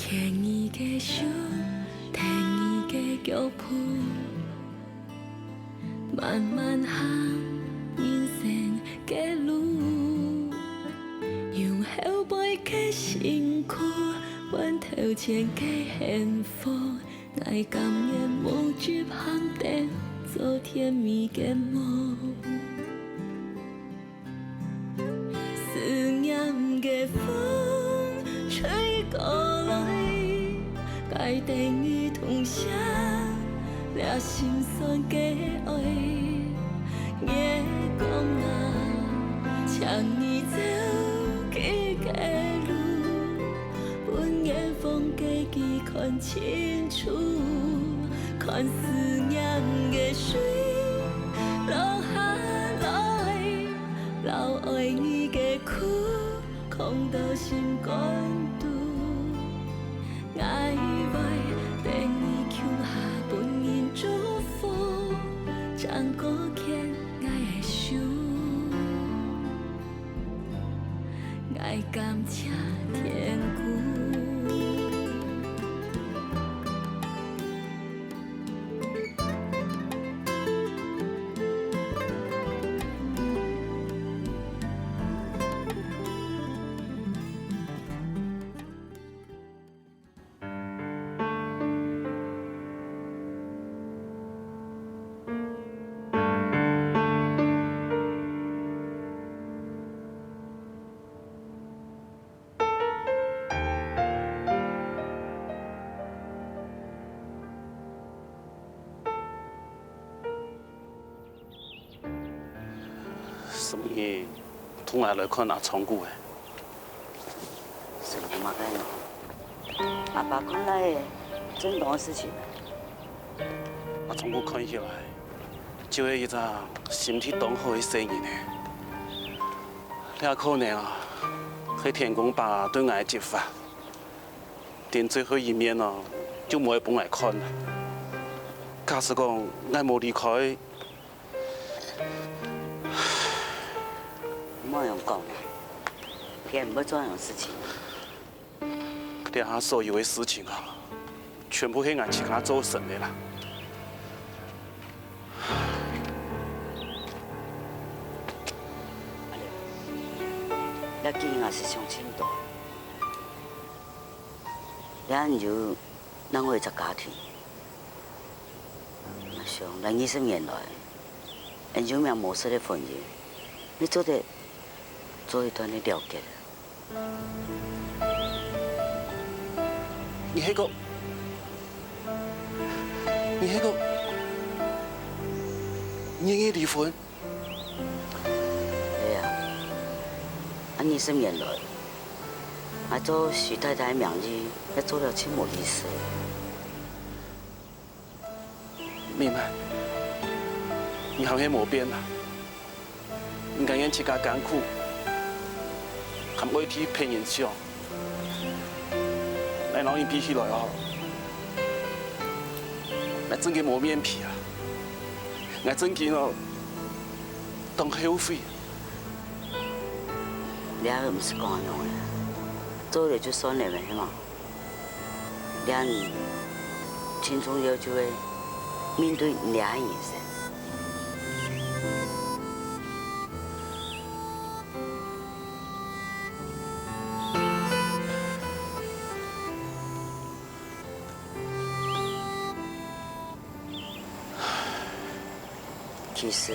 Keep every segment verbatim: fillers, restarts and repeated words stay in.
牽你个手，跈你个腳步，慢慢行人生个路。用後背个辛苦，換頭前个幸福。𠊎甘願無執行燈，做甜蜜个夢。 思念个風吹過來，帶等你痛惜，這心酸个愛。月光啊，請你照佢个路，分遠方个佢看清楚，看思念个水落下來。 留愛你个苦，囥到心肝肚。𠊎會等你共下分人祝福，正過牽𠊎个手，𠊎感謝天公。 什麼人同𠊎來看阿昌牯个？什麼个呢？阿爸看來个，真多事情。阿昌牯看起來，就係一隻心地當好个細人呢。這可能啊，係天公伯對𠊎个責罰。 連最後一面哦，就無愛分𠊎看了。假使講𠊎無離開，莫恁樣講啦，天毋會做恁樣事情。這下所有个事情啊，全部係𠊎自家造成个啦。這件啊，係傷心个。 這下你就另外一隻家庭。𠊎想，這二十年來，恁久命無熟个婚姻，你做得做一段个了結。你係講，你係講，你願意離婚？ 係啊，恁二十年來，𠊎做徐太太个名義，也做了盡無意思。明白，你還係無變啊！你甘願自家艱苦，還愛替別人想。 𠊎摎你比起來哦，𠊎真經無面皮啊！𠊎真經哦，當後悔。這毋使講恁樣个，做了就算了咩，係無？這你盡重要就係面對你个人生。 其實，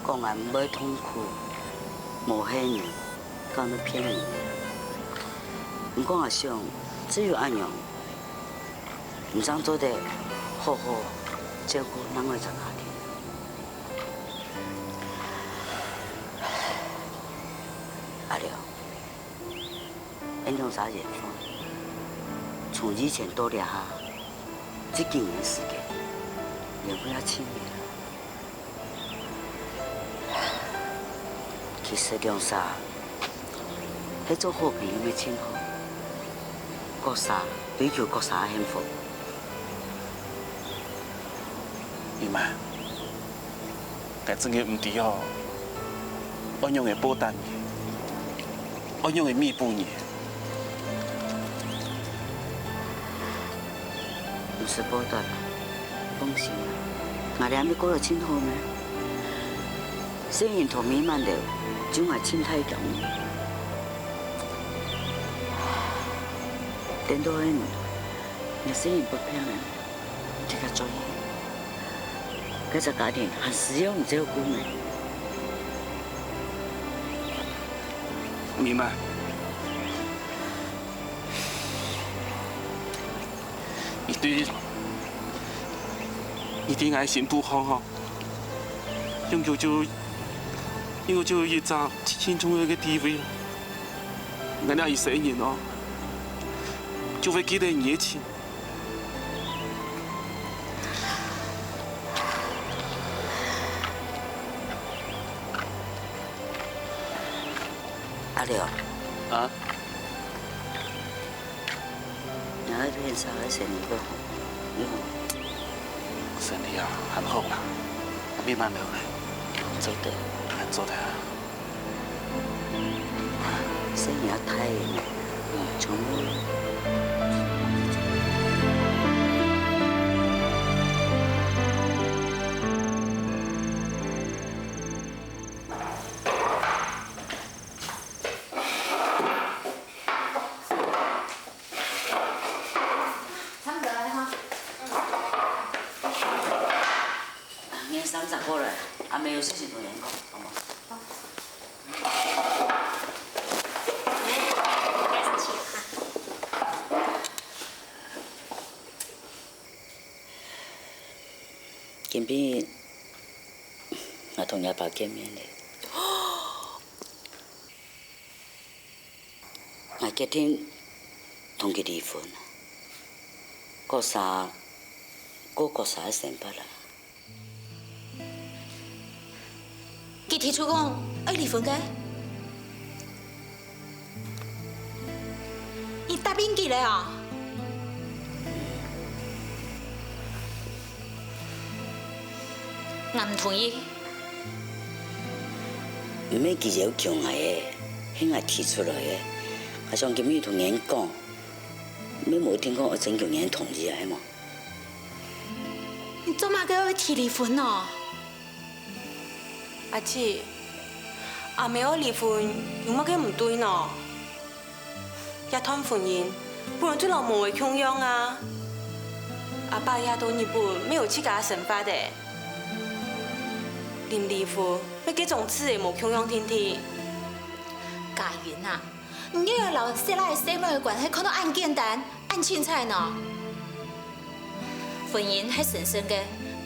講𠊎毋會痛苦，無恨你，講到騙人。毋過𠊎想，只有恁樣，你正做得好好照顧另外一隻家庭。阿良， 𠊎兩儕緣分，從以前到這下，這幾年時間，緣分也盡遠了。其實兩儕係做好朋友乜盡好，各儕追求各儕个幸福。 姨媽，𠊎真个毋知哦，愛仰仔報答你，愛仰仔彌補你。毋使報答啦，放心啦，𠊎這下毋係過到盡好咩？細人同美滿了，就𠊎盡大驚。等到係你，你細人發病了，自家注意，該隻家庭還需要你照顧咩？美滿。 你對，你對𠊎心肚項吼，應該就，應該就有一隻盡重要个地位了。𠊎這一生人哦，就會記得你个情。阿廖。啊？ 你愛變啥个生理个？你好。生理啊，還好啦，慢慢來。做得。還做得啊。生理要太遠了，嗯，全部。 差不多了哈。你衫著好了，阿姆有事情同你講，好無？今晡日，𠊎同若爸見面了。 𠊎決定同佢離婚，過啥，過過啥个生活啦。佢提出講愛離婚个？你答應佢了啊？ 𠊎毋同意。毋係佢要求𠊎个，係𠊎提出來个。𠊎想今晡日同你講，乜無一定講愛徵求你个同意啊，係無？你做麼个愛提離婚哦？阿姊，阿姆愛離婚，有麼个毋對呢？ 這段婚姻本來就摎無个共樣啊！阿爸這到日本乜有自家个生活个，臨離婚乜該種事仔無共樣定定。佳音啊，你又摎細賴細妹个關係看到恁簡單、恁清彩呢？婚姻係神聖个，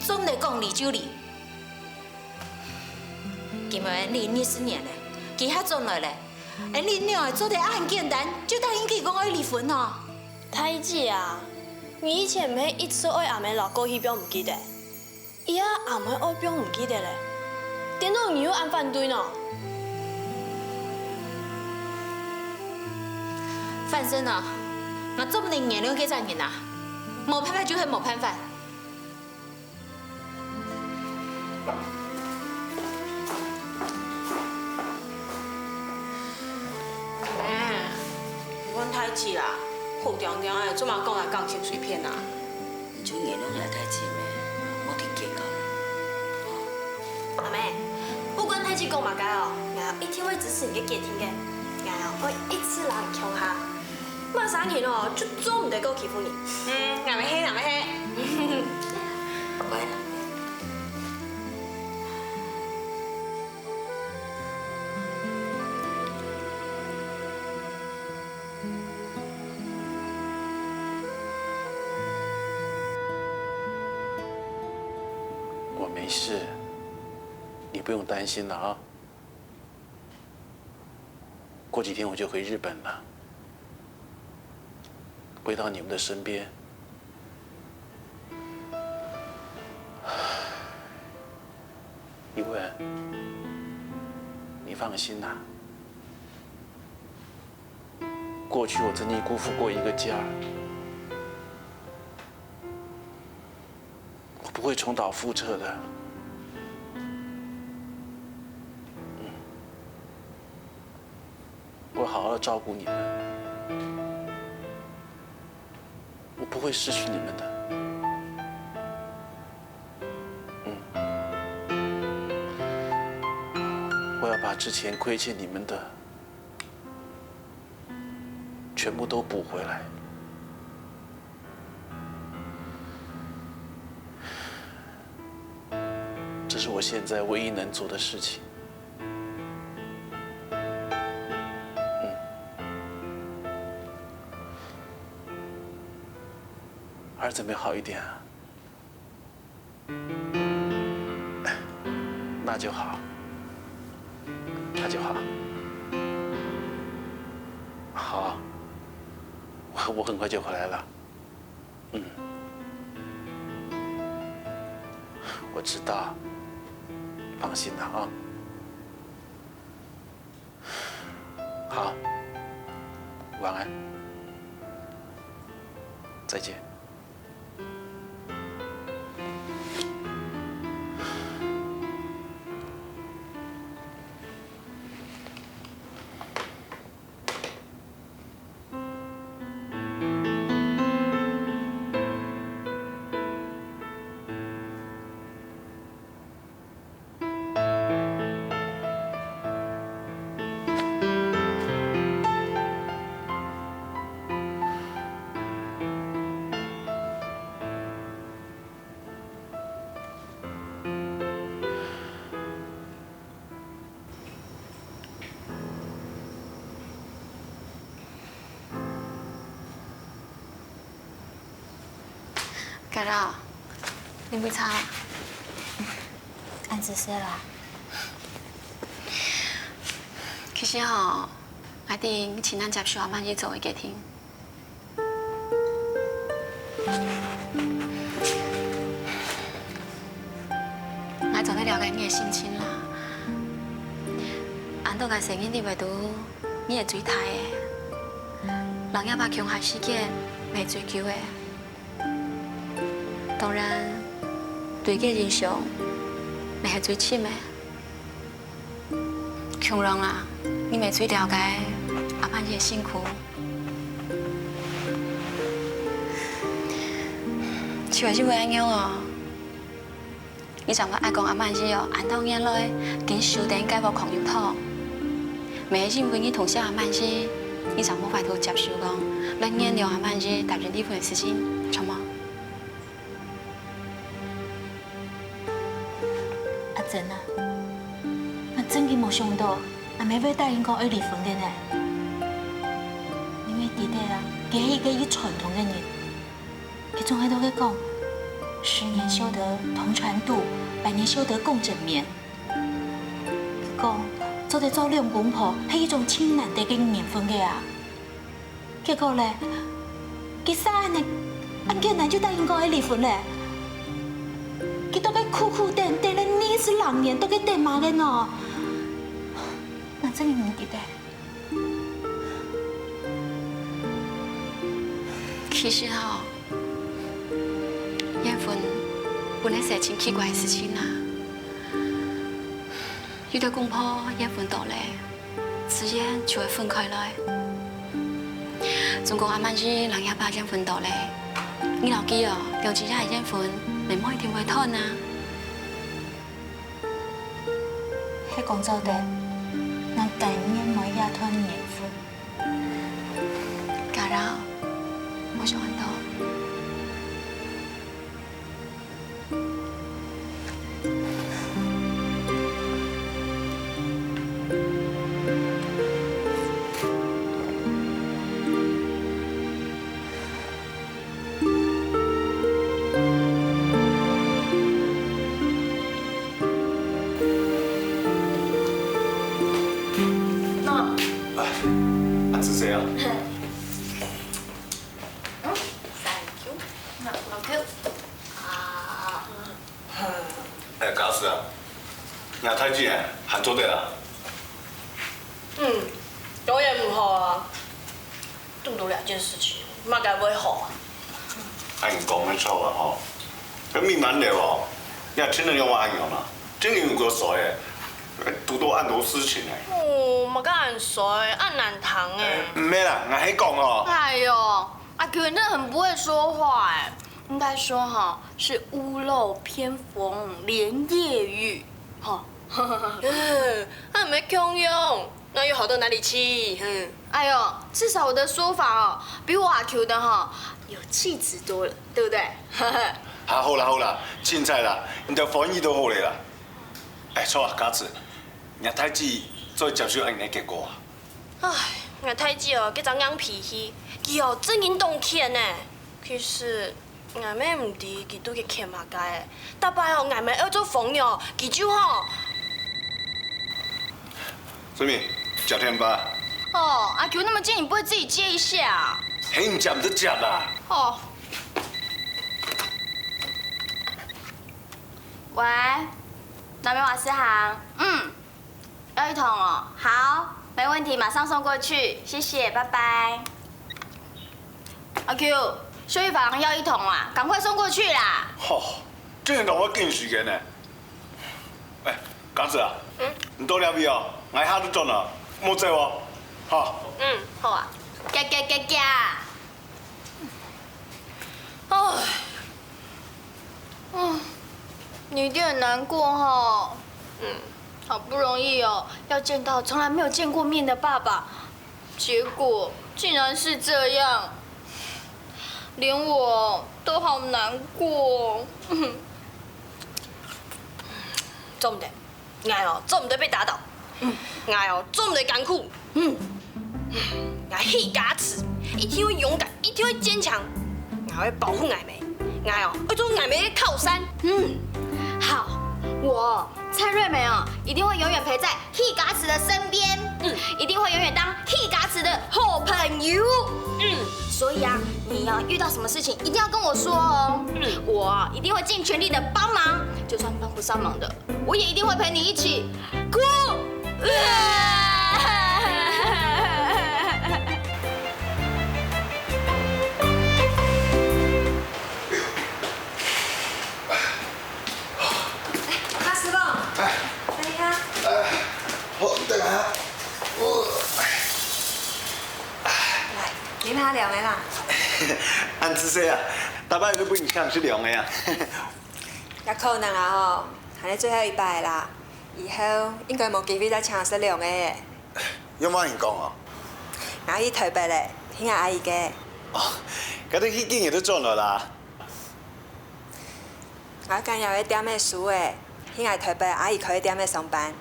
做毋得講離就離。今晡日二十年了，佢還轉來了， 恁樣仰會做得恁簡單就答應佢講愛離婚呢？大姊啊，你以前毋係一直愛阿姆摎過去放毋記得，這下阿姆愛放毋記得了，顛倒你又恁反對呢？反正啊，𠊎做毋得原諒該隻人啊，無辦法就係無辦法。 哎，你管大姊啦，好恬恬仔，做麼个講來講心碎片啊？你就原諒若大姊咩，莫提計較。阿姆，不管大姊講麼个哦，𠊎一定會支持你个決定个。𠊎哦，會一直摎你共下。 麼儕人哦，就做毋得過欺負人。嗯，𠊎乜係，𠊎乜係。乖。我沒事，你不用擔心了啊。 過幾天我就回日本了，回到你們的身邊。一文，你放心啦，過去我曾經辜負過一個家， 我不會重蹈覆轍的。嗯，我會好好照顧你們，我不會失去你們的。之前亏欠你们的，全部都补回来。这是我现在唯一能做的事情。嗯，儿子没好一点啊？ 那就好，那就好。好，我我很快就回来了。嗯，我知道，放心了啊。好，晚安，再见。 家樂，你杯茶。恁仔細啦。其實吼，𠊎一定盡難接受阿曼姨做个決定。 𠊎做得了解你个心情啦。恁多个細人仔裡肚，你係最大个，摎若爸共下時間，乜係最久个。當然，對佢个印象，乜係最深个。 共樣啊，你乜係最了解阿曼姨个辛苦。就係因為恁樣哦，你正會愛講阿曼姨哦，恁多年來緊守等該屋炕肉湯。乜係因為你痛惜阿曼姨，你正無法度接受講，來原諒阿曼姨答應離婚个事情，著無？ 阿珍啊，𠊎真經無想到，阿姆會答應講愛離婚个呢。你乜知得啊，佢係一個有傳統个人。佢總係在該講，十年修得同船渡，百年修得共枕眠。佢講，做得做兩公婆，係一種盡難得个緣分个啊。 結果咧，佢煞恁呢，恁簡單就答應講愛離婚咧。佢到該苦苦等，等了二十零年，到該等麼个呢？𠊎真經毋知得。其實吼，緣分本來係盡奇怪个事情啊。 有兜公婆緣分到咧，自然就會分開來。總講阿曼姨摎若爸緣分到咧，你摎佢哦，兩子爺个緣分，乜無一定會斷啊。係講做得，𠊎甘願無這段緣分。家樂，無想恁多。 喏。啊，恁仔細啊。嗯，thank you。喏，thank you。啊。哎，家師啊，若太子啊，還做得啊？嗯，當然毋好啊。堵著這件事情，麼个會好啊？恁樣講乜著啊吼，該美滿樓哦，你還聽得用話恁樣嘛？真經有夠衰个，堵著恁多事情呢。哦，麼个恁衰，恁難聽欸。哎，毋係啦，𠊎係講哦。哎喲， 阿娟真的很不會說話哎，應該說哈，是屋漏偏逢連夜雨，哈，啊，毋係共樣，那又好到哪裡去？哼。哎呦，至少我的書房哦，比我阿Q的哈有氣質多了，對不對？哈，好啦好啦，凊彩啦，你兜歡喜就好咧啦。哎，著啊，佳慈，若大姊做得接受恁樣个結果啊？唉，𠊎大姊哦，該隻硬脾氣，佢哦，正經當譴呢。其實 𠊎乜毋知佢肚个譴麼个，逐擺哦，𠊎乜愛做瘋了，佢就吼。春明，接電話。哦，阿Q那麼近，你不會自己接一下啊？嘿，你接毋得接啦。哦。喂，南美瓦斯行。嗯。 要一桶哦，好，沒問題，馬上送過去，謝謝，拜拜。阿Q，秀玉房要一桶啊，趕快送過去啦！吼，真係同𠊎趕時間呢。哎，佳慈啊，嗯？你到這位哦，𠊎下就轉了，莫走哦，好。嗯，好啊。行行行行。 唉，嗯，你一定很難過吼。嗯，好不容易哦，要見到從來沒有見過面的爸爸，結果竟然是這樣，連我都好難過哦。做毋得。 𠊎哦，做毋得被打倒。𠊎哦，做毋得艱苦。𠊎係佳慈，一定會勇敢，一定會堅強。𠊎會保護𠊎姆，𠊎哦，會做𠊎姆个靠山。嗯，好，我蔡瑞美哦，一定會永遠陪在係佳慈的身邊，嗯，一定會永遠當係佳慈的好朋友。嗯，所以啊，你啊遇到什麼事情一定要跟我說哦，嗯，我一定會盡全力的幫忙，就算幫不上忙的， 我也一定會陪你一起哭。大師傅，哎，等一下。好，等一下。來，你拿涼的啦。恁仔細啊，逐擺都分你搶食涼的啊。 也可能啊吼，還係最後一擺啦。以後應該無機會再請食涼个。仰般人講哦？𠊎去台北咧，去𠊎阿姨个。哦，該兜去幾日就轉來啦。𠊎趕這間店个書仔，去𠊎台北阿姨開个店仔上班。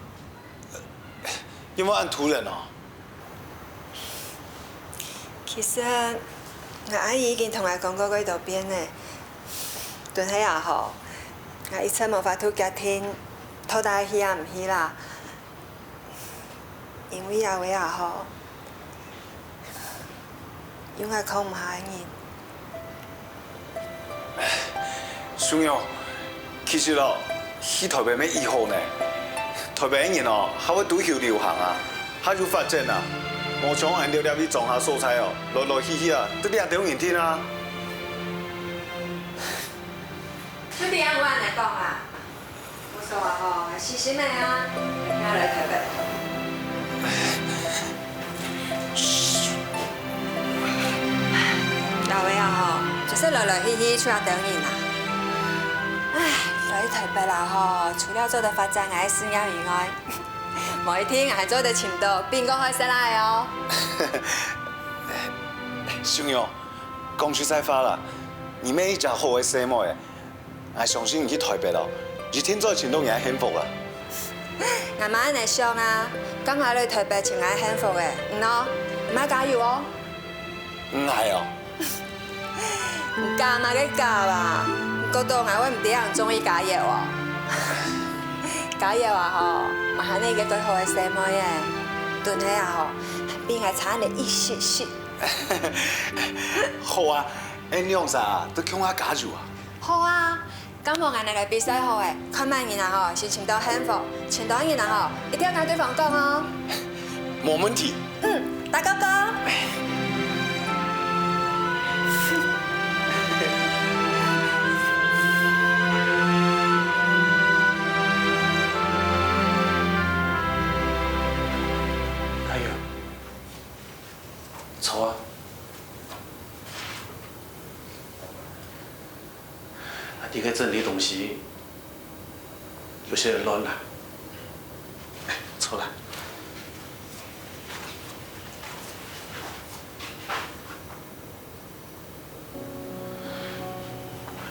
仰般恁突然哦？其實，𠊎阿姨已經同𠊎講過幾多遍咧。但係啊吼，𠊎一直無法度決定，到底去也毋去啦。因為阿偉啊吼， 有𠊎囥毋下个人。秀玉，其實哦，去台北乜已好呢。台北个人哦，較會追求流行啊，較有發展啊，無像𠊎兜這位莊下所在哦，來來去去啊，就這兜人定啊。 就恁樣來講啊，無錯啊吼，細心个啊，你來台北。老偉啊吼，就是來來去去就恁兜人啊。唉，來台北啦吼，除了做得發展𠊎个事業以外，無一定還做得尋到比𠊎較好个孻仔哦。秀玉，講實在話啦，你乜一隻好个細妹仔。 𠊎相信你去台北哦，一定做得尋到你个幸福啊！𠊎嘛恁仔想啊，該𠊎來台北尋𠊎个幸福仔，你呢？你愛加油哦！𠊎哦！你加麼个加啊？你覺得𠊎會毋知恁中意加油哦？加油啊吼，嘛還係一個最好个細妹仔，但係啊吼，還比𠊎差恁仔一息息。好啊，恁樣儕都共下加油啊！好啊！ 該無𠊎等來比賽好咧，看麼人啊吼，先尋到幸福，尋到人啊吼，一定愛同對方講哦。無問題。嗯，大哥哥。加油！坐啊！ 啊，這個整理東西有些亂啦。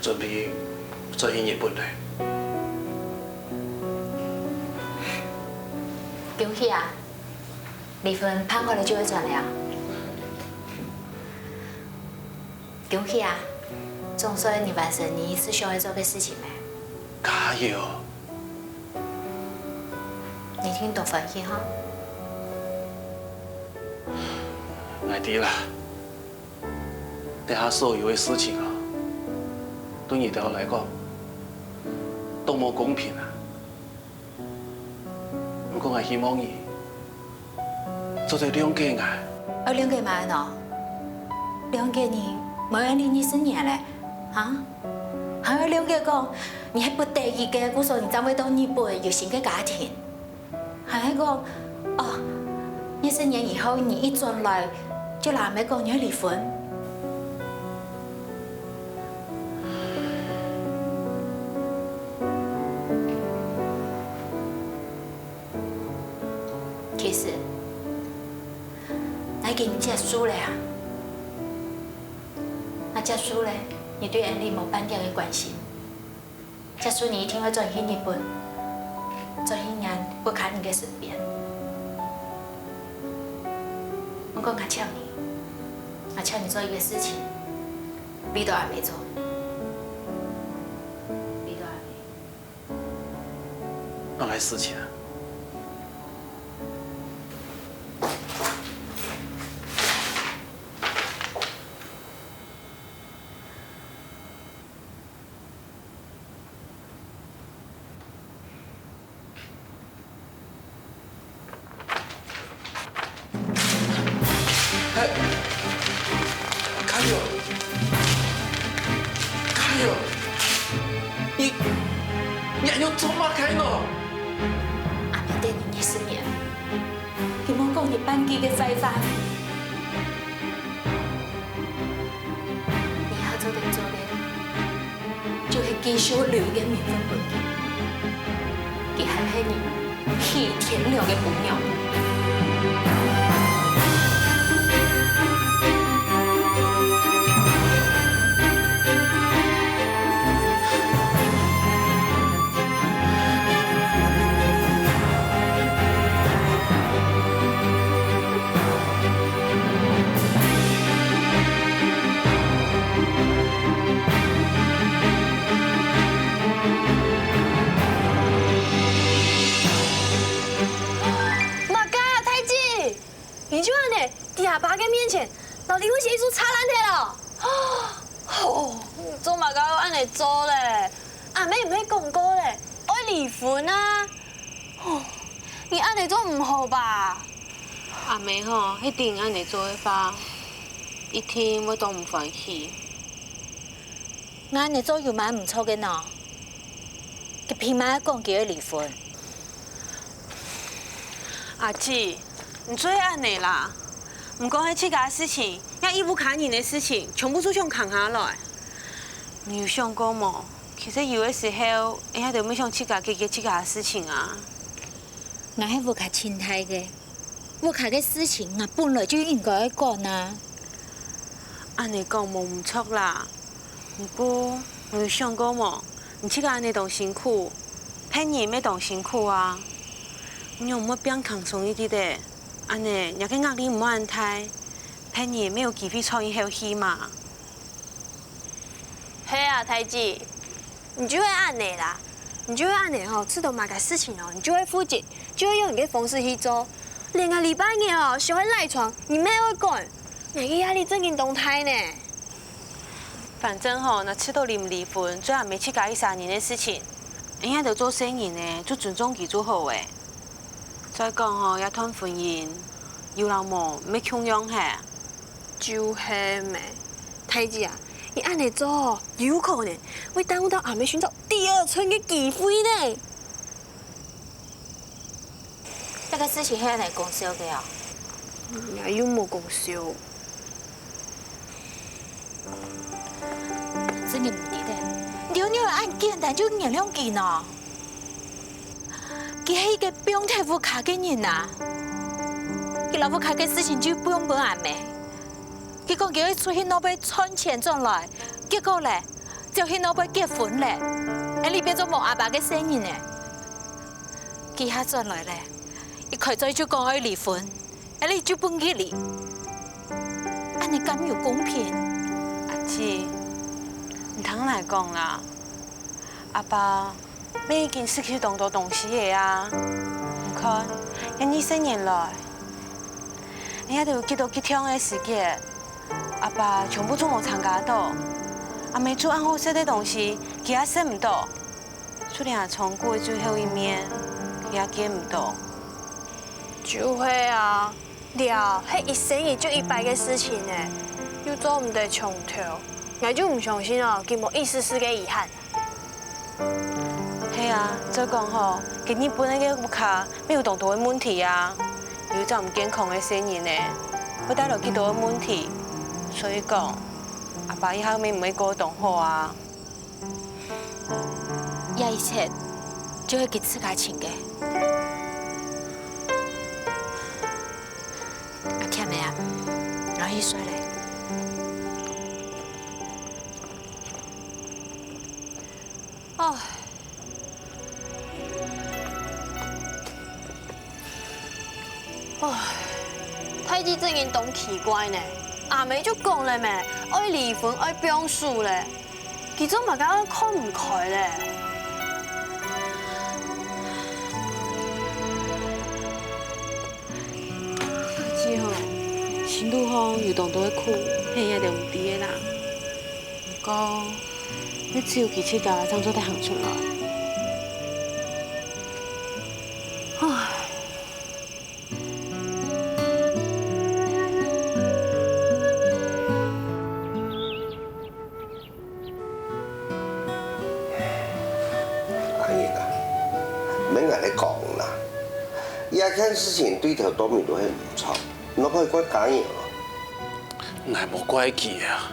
準備轉去日本咧。恭喜啊！離婚辦好了就會轉了啊？恭喜啊！總算你完成你一直想愛做个事情咩？加油！你一定當歡喜哈？𠊎知啦。 這下所有个事情啊，對你兜來講，都無公平啊。毋過𠊎希望你做得諒解𠊎。愛諒解麼个呢？諒解你無愛你二十年咧，哈？還愛諒解講你係不得已个，故所你正會到日本有新个家庭。 還係講，哦，二十年以後你一轉來，就摎阿姆講你愛離婚。其實，𠊎已經接受了啊。𠊎接受了，你對Andy無半點个關心。 假使你一定會轉去日本，轉去你屋下人个身邊。毋過𠊎請你，𠊎請你做一個事情，為著阿姆做，為著阿姆。麼个事情啊？ 哎，加油！加油！你，你還要做麼个呢？阿姆等你二十年，佢無講你半句个壞話。你還做得做个， 就係繼續留一個名分分佢。佢還係你起天良个餔娘。 麼个啊，大姊！你就恁呢，在阿爸个面前，摎離婚協議書拆爛忒了？吼，做麼个愛恁呢做咧？阿姆毋係講過咧，愛離婚啊！吼，你恁呢做毋好吧？阿姆吼，係知你恁呢做个話，一定會當毋歡喜。 𠊎恁呢做有麼个毋著个呢？佢憑麼个講佢愛離婚？阿姊，你做得恁呢啦！毋管係自家个事情，也係屋下人个事情，全部就想扛下來。你有想過無？其實有个時候，𠊎兜乜想自家解決自家个事情啊。𠊎係屋下盡大个， 屋下个事情，𠊎本來就應該愛管啊。恁呢講無毋著啦，毋過，你有想過無？你自家恁呢當辛苦，別人乜當辛苦啊。你仰毋愛放輕鬆一息仔？恁呢，若个壓力毋會恁大，別人乜有機會喘一口氣嘛。係啊，大姊， 你就會恁呢啦，你就會恁呢吼，知著麼个事情哦，你就會負責，就會用你个方式去做。連𠊎禮拜日哦，想愛賴床，你乜愛管，𠊎个壓力正經當大呢。反正吼，若知著離毋離婚，做阿姆自家一儕人个事情，𠊎兜做細人呢，就尊重佢就好欸。再講吼，這段婚姻，有摎無，乜共樣係。 就係咩，大姊啊，你恁呢做，有可能會耽誤到阿姆尋找第二春个機會呢。這個事情係恁呢講笑个哦？𠊎又無講笑。真个毋知得，你仰會恁簡單就原諒佢呢？佢係一個放忒屋下个人啊！佢摎屋下个事情就放分阿姆。佢講佢愛出去外背賺錢轉來，結果咧，就去外背結婚咧，𠊎俚變做無阿爸个細人咧。佢下轉來咧，一開嘴就講愛離婚。 𠊎俚就分佢離，恁呢敢有公平？阿姊，你聽𠊎講啦，阿爸乜已經失去當多東西了啊！你看，這二十年來，𠊎兜有幾多激動个時節，阿爸全部都無參加到，阿姆煮恁好食个東西，佢也食毋到。 就連阿昌哥最後一面，佢也見毋到。就係啊，這係一生人就一擺个事情呢，又做毋得重頭。𠊎就毋相信哦，佢無一絲絲个遺憾。係啊，再講吼，該日本个屋下乜有當多个問題啊，有一隻毋健康个細人呢，會帶來幾多个問題。所以講，阿爸以後乜毋會過當好啊。 這一切就係佢自家尋个。阿欠个啊，𠊎去睡咧。唉，唉，大姊真經當奇怪呢。阿姆就講了咩，愛離婚，愛放手咧。 佢做麼个會看毋開咧？阿姊吼，心肚項有當多个苦，係𠊎兜毋知个啦。毋過，也只有佢自家正做得行出來。唉。 阿英啊，免𠊎來講啦，這件事情對頭到尾都係你錯，你哪可以怪家人哦？𠊎無怪佢啊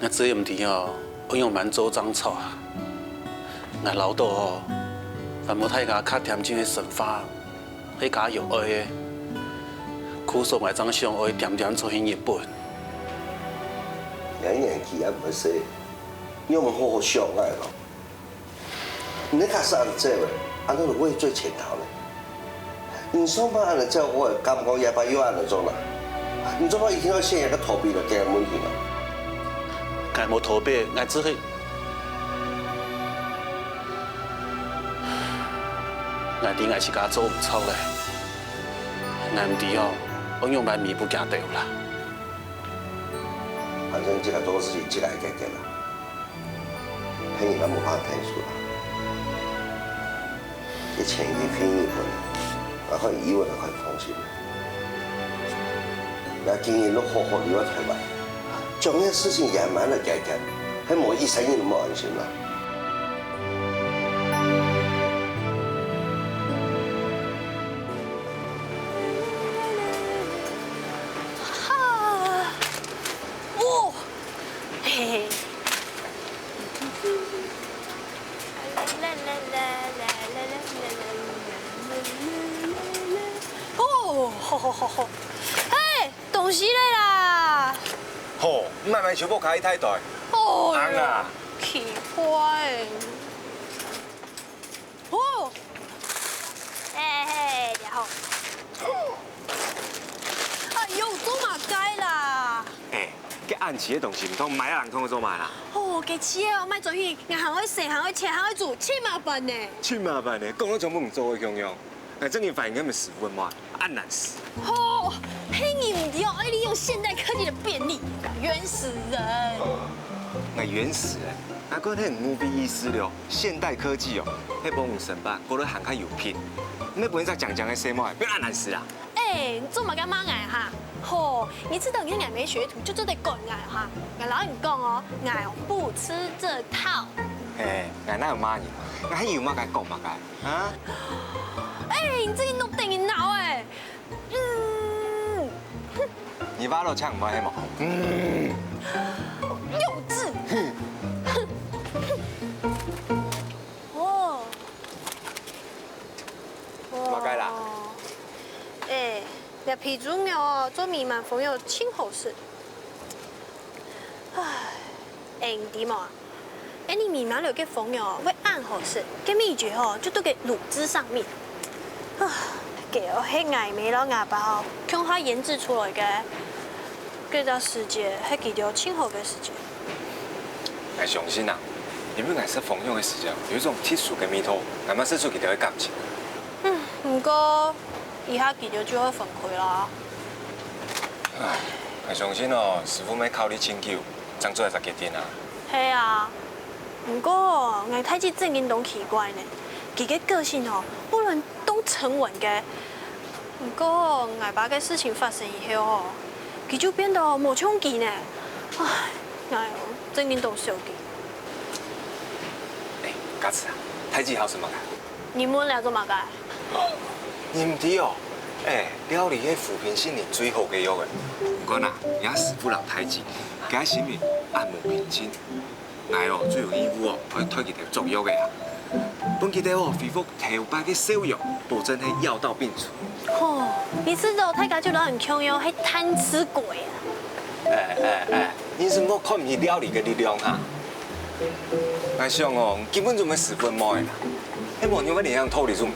，𠊎只係毋知哦，愛仰般做正著啊。𠊎恅著哦，還無大家較恬靜个生活， 係較有愛个。故所𠊎正想愛恬恬出去日本。𠊎年紀也毋係細，你有無好好想𠊎咯？你假使恁樣走个，恁樣就會最前頭呢。你上擺恁樣走，𠊎感覺這擺又恁樣做啦。你做麼一定愛選一個逃避了這個問題呢？𠊎無逃避，𠊎只係 𠊎知𠊎自家做毋著咧，𠊎毋知哦，愛仰般彌補佢兜啦。反正自家做事情自家解決啦，別人也無法度替你啦。這錢已經分你分了，𠊎看以後𠊎看放心了。𠊎今日都好好留在台灣，將這事情圓滿个解決，係無一生人都無安心啦。 哈，哦，嘿嘿。哦，好好好好，嘿，東西來啦！吼，你買買全部開一大袋。哦喲，紅啊！奇怪欸。 哦，嘿嘿，你好。哎喲，做麼个啦？哎，該恁貴个東西，毋通買啊，人通做麼个啦？哦，該錢哦，買轉去，𠊎還愛洗，還愛切，還愛煮，真麻煩呢。真麻煩呢，講到全部毋做个共樣。𠊎正經煩𠊎个師傅無，恁難事。吼，係你毋著，愛利用現代科技个便利，原始人。𠊎原始人，𠊎講係無意思了。 現代科技哦，係幫你生活過得還較有品。你毋好分一隻靚靚个細妹，變恁難事啊！哎，你做麼个罵𠊎哈？吼，你知道你係𠊎个學徒，就做得管𠊎哈？𠊎摎你講哦，𠊎哦不吃這套。嘿，𠊎哪有罵你？𠊎還有麼个講麼个啊？哎，你真經當得人惱哎！ 嗯，你話落請毋會係無？嗯，幼稚。哦，其中哦，做美滿蜂藥盡好食。唉，欸，你知無啊？欸，你美滿了个蜂藥會恁好食，个祕訣吼，就在个乳汁上面。啊，該係𠊎姆摎𠊎爸哦，共下研製出來个。該隻時節係佢兜盡好个時節。𠊎相信啊，因為𠊎食蜂藥个時節，有一種特殊个味道，𠊎嘛食出佢兜个感情。嗯，毋過，這下佢兜就愛分開啦。唉，𠊎相信哦，師傅乜考慮盡久，正做這隻決定啊。係啊，毋過𠊎大姊正經當奇怪呢，佢个個性哦，本來當沉穩个，毋過𠊎爸个事情發生以後哦，佢就變到無像佢呢。唉，𠊎哦，正經當愁佢。欸，家慈啊，大姊好食麼个？你問這做麼个？你毋知哦？欸，料理係撫平心靈最好个藥仔。毋過啊，若師傅摎大姊，厥心靈恁無平靜。 𠊎哦，就有義務哦，愛替佢兜做藥仔啊。分佢兜哦，恢復頭擺个笑容，保證係藥到病除。吼，你知道大家就摎人共樣，係貪吃鬼啊。欸欸欸，你係無看毋起料理个力量哈？𠊎想哦，根本就毋係師傅个妹啦，係無你會恁樣討你做。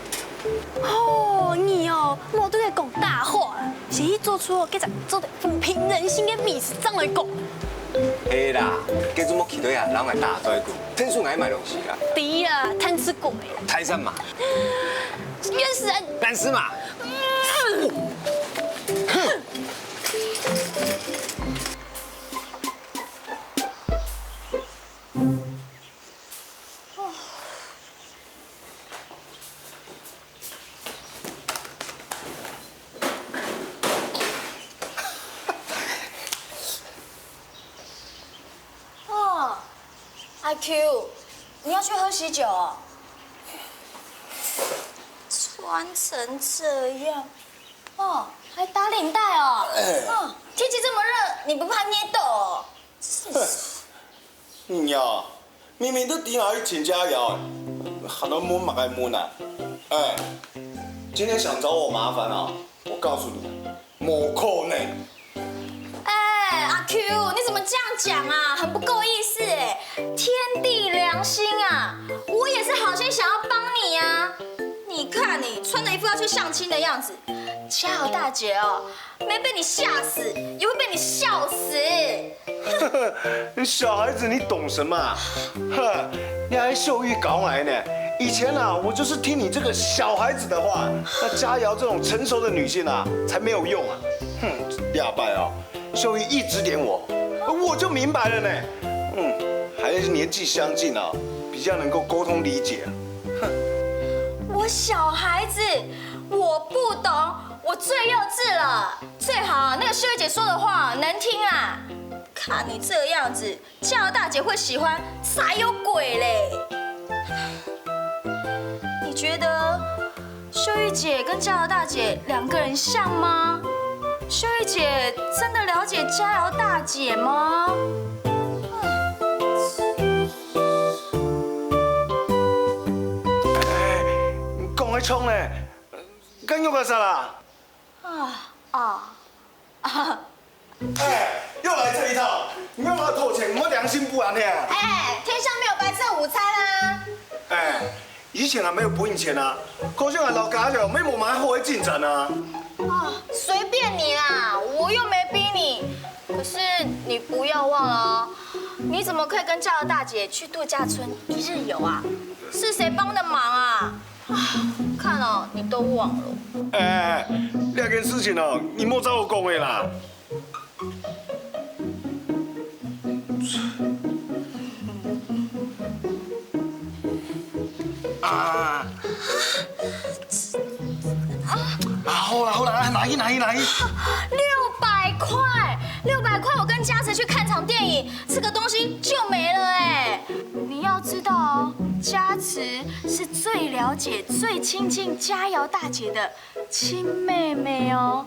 哦，你哦，莫對佢講大話啊，先去做出哦，該隻做得撫平人心个美食正來講。 係啦，該就莫企在啊，摎𠊎打嘴鼓，𢯭手𠊎買東西啦。知啊，貪吃鬼。大聲嘛，冤死人！爛死嘛！哦，阿Q，你要去喝喜酒哦？穿成這樣，哦，還打領帶哦。哦，天氣這麼熱，你不怕捏到哦？真是。 你呀，明明都知𠊎愛請佳瑤，還愛問麼个問啊？哎，今天想找我麻煩啊？我告訴你，無可能。哎，阿Q，你怎麼這樣講啊？很不夠意思哎！天地良心啊，我也是好心想要幫你啊。你看你穿著一副要去相親的樣子，佳瑤大姐哦， 沒被你嚇死，也會被你笑死。小孩子，你懂什麼啊？哼，你還秀玉搞來呢？以前啊，我就是聽你這個小孩子的話，那佳瑤這種成熟的女性啊，才沒有用啊。哼，這擺哦，秀玉一指點我，我就明白了呢。嗯，還是年紀相近啊，比較能夠溝通理解啊。我小孩子，我不懂，我最幼稚了。 最好那個秀玉姐說的話能聽啊！看你這個樣子，佳瑤大姐會喜歡才有鬼嘞！你覺得秀玉姐跟佳瑤大姐兩個人像嗎？秀玉姐真的了解佳瑤大姐嗎？講个衝呢，敢有个啥啦？ 啊啊啊！哎，又來這一套！你又要偷錢，你有良心不安呢？哎，天上沒有白吃的午餐啊！哎，以前啊沒有分你錢啊，可是啊老家了，沒有買好的進展啊。哦，隨便你啦，我又沒逼你。可是你不要忘了哦，你怎麼可以跟佳瑤大姐去度假村一日遊啊？是誰幫的忙啊？ 看哦，你都忘了。哎，這件事情哦，你莫照我講个啦。啊啊，好啦好啦，拿去拿去拿去。六百塊，六百塊，我跟佳慈去看場電影， 這個東西就沒了哎。你要知道哦，佳慈是最了解、最親近佳瑤大姐的親妹妹哦。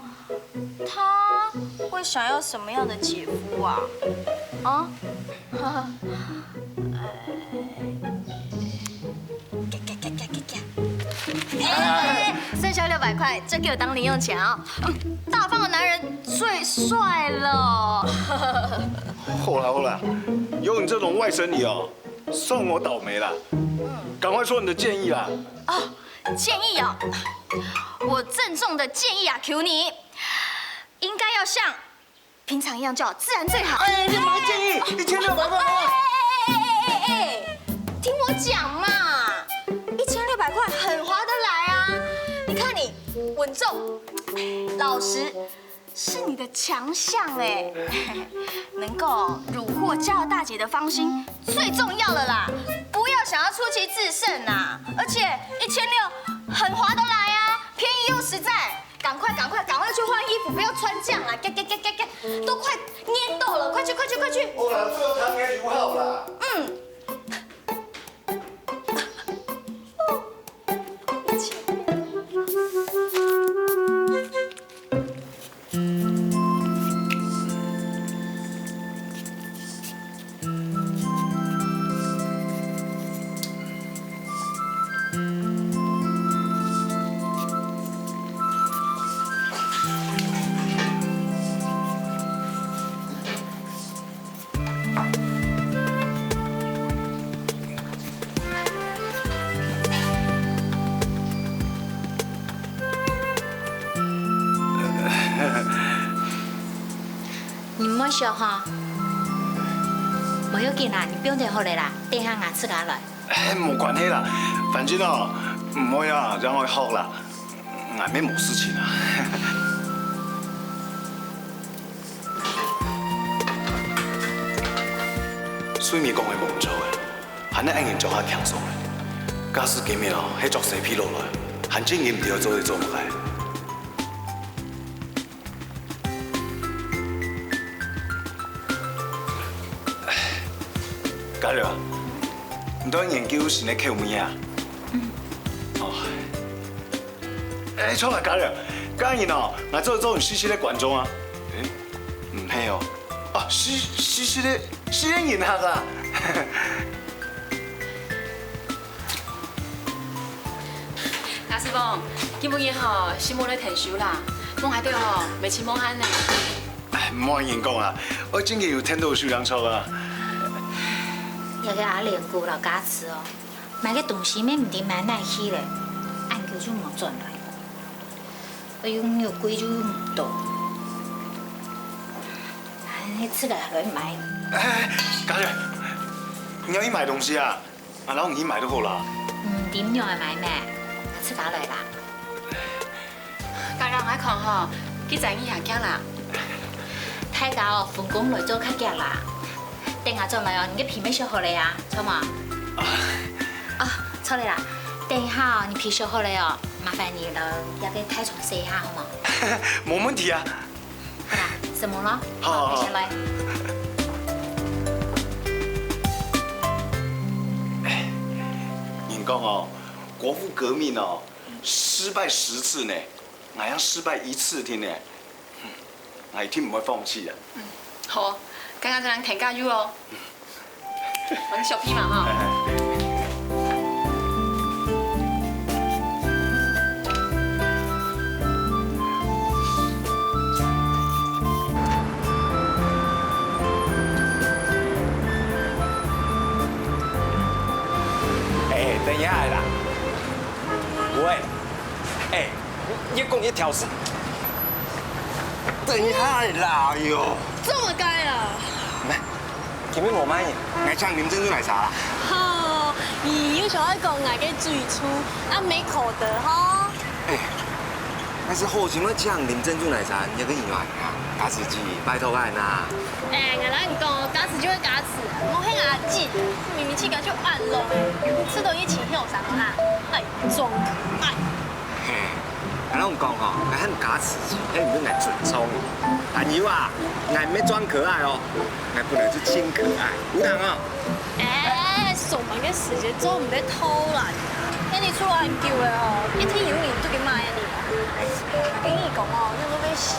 她會想要什麼樣的姐夫啊？啊？哎，剩下六百塊，這給我當零用錢哦。大方的男人最帅了。好啦好啦，有你这种外甥女哦，算我倒霉啦。赶快说你的建议啦。哦，建议哦，我郑重的建议啊，求你应该要像平常一样就好，自然最好。哎，你什么建议？一千六百块吗？哎哎哎哎哎哎，听我讲嘛，一千六百块很划得来啊！你看你稳重、老实，是你的强项哎，能够虏获骄傲大姐的芳心最重要了啦！不要想要出奇制胜啊！而且一千六很划得来啊，便宜又实在。 赶快，赶快，赶快去换衣服，不要穿这样啦！赶赶赶赶赶，都快蔫到了，快去，快去，快去！好啦，最后谈个友好啦。嗯。你毋好笑哈。無要緊啦，你放等好了啦，等下𠊎自家來。哎，無關係啦，反正哦，毋會啊，讓我學啦，𠊎乜無事情啊。水美講个無錯个，還係恁樣做較輕鬆个。假使今日哦，係著西皮落來，還真个毋知愛做得做麼个。 嘉柔，你在研究新个口味啊？嗯。哦。哎，著啊，嘉柔，今日哦，𠊎做做你試食个觀眾啊。哎，毋係哦。啊，試試食个試食个人客啊。 大師傅，今晡日吼，師母來𢯭手啦，望𠊎兜吼，袂盡無閒呢。哎，莫恁樣講啊，𠊎真个有𢯭到手當著啊。這个阿蓮姑摎家慈哦，買个東西乜毋知買哪去咧，恁久就無轉來，哎喲，肉桂就毋多，哎，自家來買。哎，嘉柔，你愛去買東西啊？ 啊，摎你去買就好啦。嗯，點樣个買咩？自家來啦。家人愛看吼，佢知你行行啦。大家哦，分工來做較遽啦。等下轉來哦，你个皮乜削好了啊，著無？啊，著了啦。等下哦，你皮削好了哦，麻煩你摎這个大床洗一下好無？無問題啊。 好啦，承蒙囉。好，好，好。好，先來。哎，人講哦，國父革命哦，失敗十次呢，𠊎正失敗一次定呢。哼，𠊎一定毋會放棄啊。嗯，好，剛剛正𢯭加油哦。 𠊎去削皮嘛哈。哎，等一下啦。喂，哎， 越講越挑事。等一下啦，哎喲。做麼个啊？來，今日無麼个，𠊎請啉珍珠奶茶啦。吼，你又想愛講𠊎个嘴臭，啊無口德吼。哎，但是好心愛請啉珍珠奶茶，你還恁樣啊，家慈姊，拜託𠊎啦。哎，𠊎摎你講，家慈就係家慈，莫喊阿姊，明明自家就恁老了，你知道佢盡後生啦，哎，裝可愛。 嘿，𠊎摎你講吼，𠊎喊家慈姊，係因為𠊎尊重你。還有啊，𠊎毋係裝可愛哦，𠊎本來就盡可愛，有聽哦？哎，上班个時節做毋得偷懶啊！喊你出來恁久了哦，一定有人做个罵你啊！𠊎跟你講哦，你會死！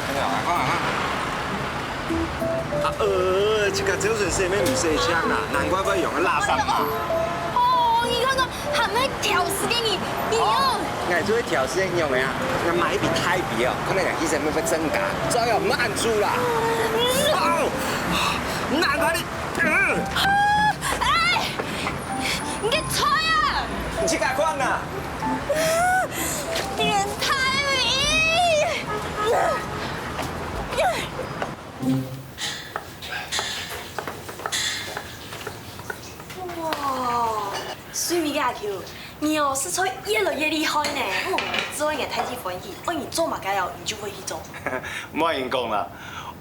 真的啊，快快快！ 啊，呃，這个周潤發乜毋使錢啊，難怪會用个垃圾嘛。哦，你看看，還會挑事个你，你哦。𠊎做會挑事个樣个啊！𠊎買一筆大筆哦，看你个犧牲會不會增加？最好毋好恁做啦！哦，難看你！嗯，哎，你个菜啊！你去甲看啊！袁泰明！哇，水美个阿舅，你哦，實在越來越厲害呢！哦，做𠊎大大歡喜，愛你做麼个哦，你就會去做。莫恁講啦，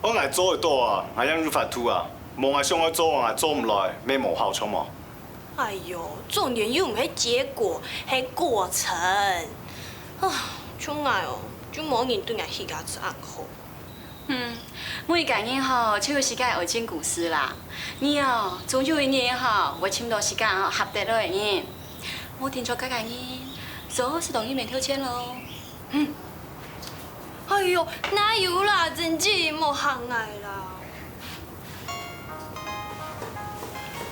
愛𠊎做得到啊，𠊎正有法度啊，無𠊎想愛做，𠊎做毋來，乜無效，著無？哎喲，重點又毋係結果，係過程。啊，像𠊎哦，就無人對𠊎自家恁好。 嗯，每個人吼，就有自家个愛情故事啦。你哦，總有一日吼，會尋到自家吼合得來个人。莫定著該個人，總係同你面頭前咯。嗯。哎喲，哪有啦，真正莫嚇𠊎啦。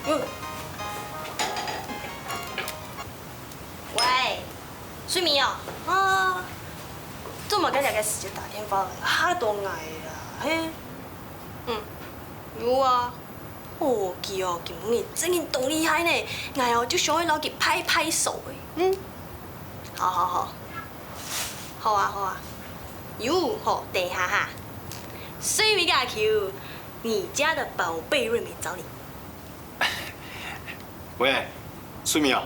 嗯。喂。 水美哦，啊，做麼个這個時節打電話來，嚇到𠊎啦，嘿。嗯，有啊。哦，佢哦，今晡日真經當厲害呢，𠊎哦就想愛摎佢拍拍手誒。嗯，好好好，好啊好啊，有吼，等一下哈。水美个阿舅，你家的寶貝瑞美找你。 喂，水美啊？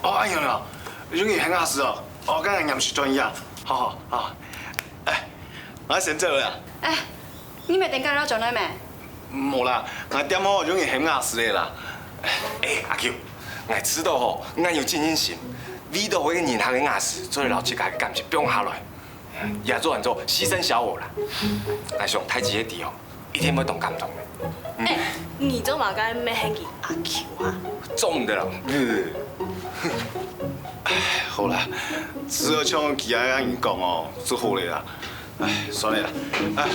哦，恁樣啊，有人喊𠊎事哦。哦，該𠊎黏時轉去啊。好好好。哎，𠊎先走了啊。哎，你毋係等下愛轉來咩？無啦，𠊎店吼有人喊𠊎事个啦。哎，阿舅，𠊎知道吼，𠊎有盡盡心，為著會人客个𠊎事，做得摎自家个感情放下來。 也做安做犧牲小我啦。𠊎想大姊个知哦，一定會當感動个。嗯，哎，你做麼个乜喊佢阿舅啊？做毋得啦。嗯。唉，好啦，只好像佢恁樣講哦，就好了啦。唉，算了啦。唉，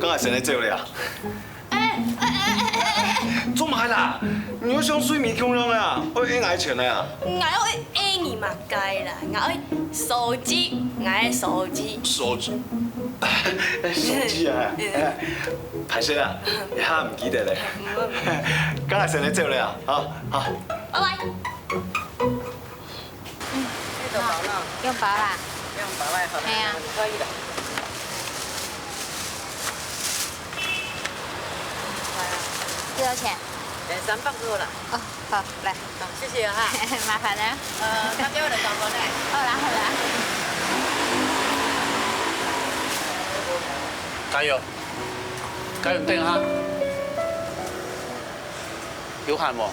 該𠊎先來走了啊。 哎，哎哎哎哎哎哎！做麼个啦？你又像水美共樣啊，愛愛𠊎錢啊？𠊎愛愛你麼个啦？𠊎愛手機，𠊎愛手機。手機？手機啊？哎，歹勢啊，一下毋記得咧。該𠊎先來走了啊，好，好。拜拜。 嗯，好，用包啦。用包啦，好啦，係啊。可以了。幾多錢？呃，三百就好了。哦，好，來。好，謝謝哈。麻煩了。呃，大家我來搞過來。好啦，好啦。加油，加油，等一下。有閒無？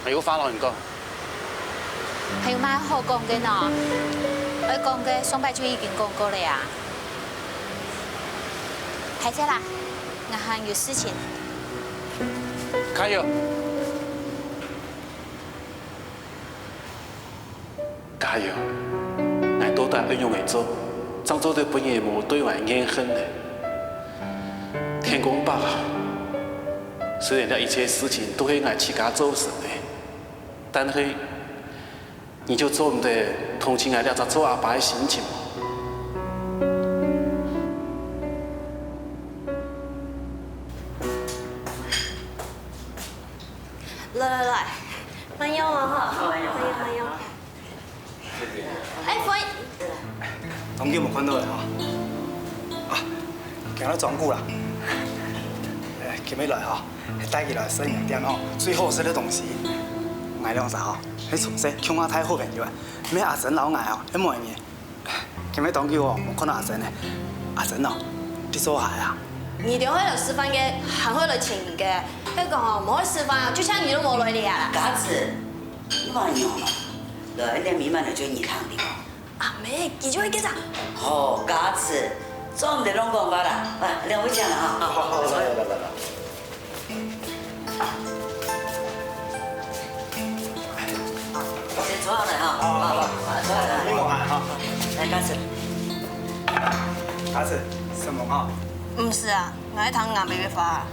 有話摎你講。 還有麼个好講个呢？愛講个上擺就已經講過了啊。歹勢啦，𠊎還有事情。加油！加油！𠊎到底愛仰仔做，正做得分人無對𠊎怨恨呢？天公伯啊，雖然這一切事情都係𠊎自家造成个， 但係，你就做毋得同情𠊎這隻做阿爸个心情無？來來來，慢用哦哈，慢用慢用。 哎，歡迎。當久無看著了哈。啊，今日轉久啦。哎，今日來哈，帶佢來食你店吼，最好食个東西。𠊎兩儕吼，係從細共下大好朋友啊，乜阿珍摎𠊎吼，係無呢。今日當久哦，無看著阿珍呢。阿珍哦，你做麼个啊？你兜愛來食飯个，還會來請人个。該講哦，無愛食飯，就像你都無來哩啊啦。家子， 你莫樣啊，來，你慢慢來，就你聽你講。阿妹，佢就係該隻。好，家子，做毋得亂講話啦。來，兩位請啦哈。好，好，好，來，來，來，來。先坐下來哈。好，好，好。好，好，坐下來。你莫喊哈。來，家子。家子，什麼哈？毋係啊，𠊎愛聽阿妹个話。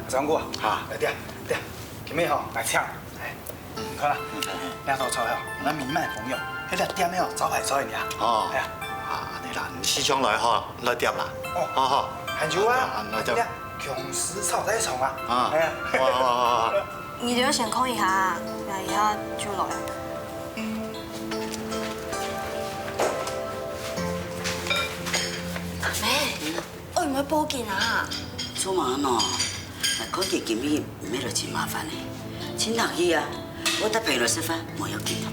張哥，哈，來，對啊，對啊，今妹吼，來請。哎，好啦，這道菜吼，𠊎美滿紅肉，這个店个吼，招牌菜呢。哦。哎呀。啊，你啦，你時常來吼，來點啦。哦。好好。還有啊，啊，來點。這个芎絲炒大腸啊。啊。哎呀。好好好好。你就先看一下啊，𠊎一下就來。阿妹， 愛毋愛報警啊？做麼个喏？𠊎看佢今日毋係來尋麻煩个，請佢去啊！𠊎帶朋友來食飯，無要緊个。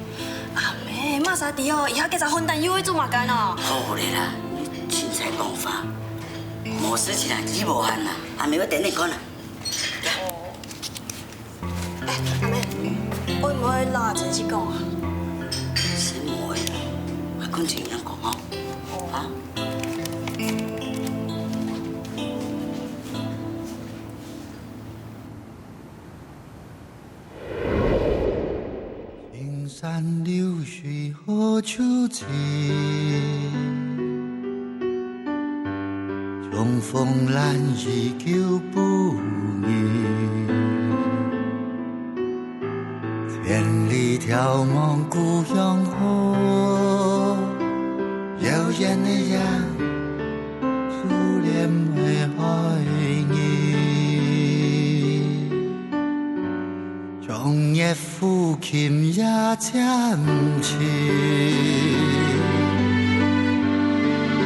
阿妹，麼儕知哦，以後該隻混蛋又會做麼个喏？好咧啦，你凊彩講話，無事情啊，醫無閒啊，阿妹會等你看啊。 哎，阿妹，愛毋愛摎阿珍姐講啊？先莫，還看情形講吼。啊？青山綠水何處尋？重逢難遇舊不易。千里眺望故鄉好，遙遠的雁，珠簾為愛人。 長夜抚琴夜漸沉，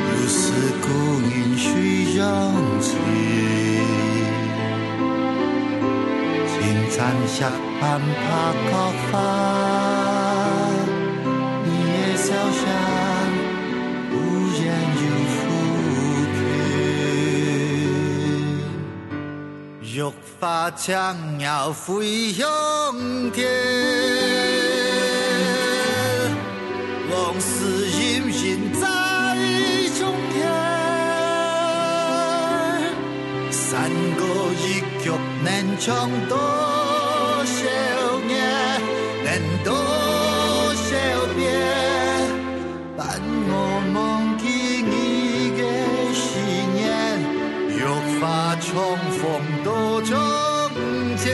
又思故人水上情。青山石板白角花，你的笑聲忽遠又忽近。 玉髮青鳥飛向天，往事隱隱在胸間。山歌一曲能唱多少年，能多少遍。 伴我忘記你的思念，玉髮重逢多從前。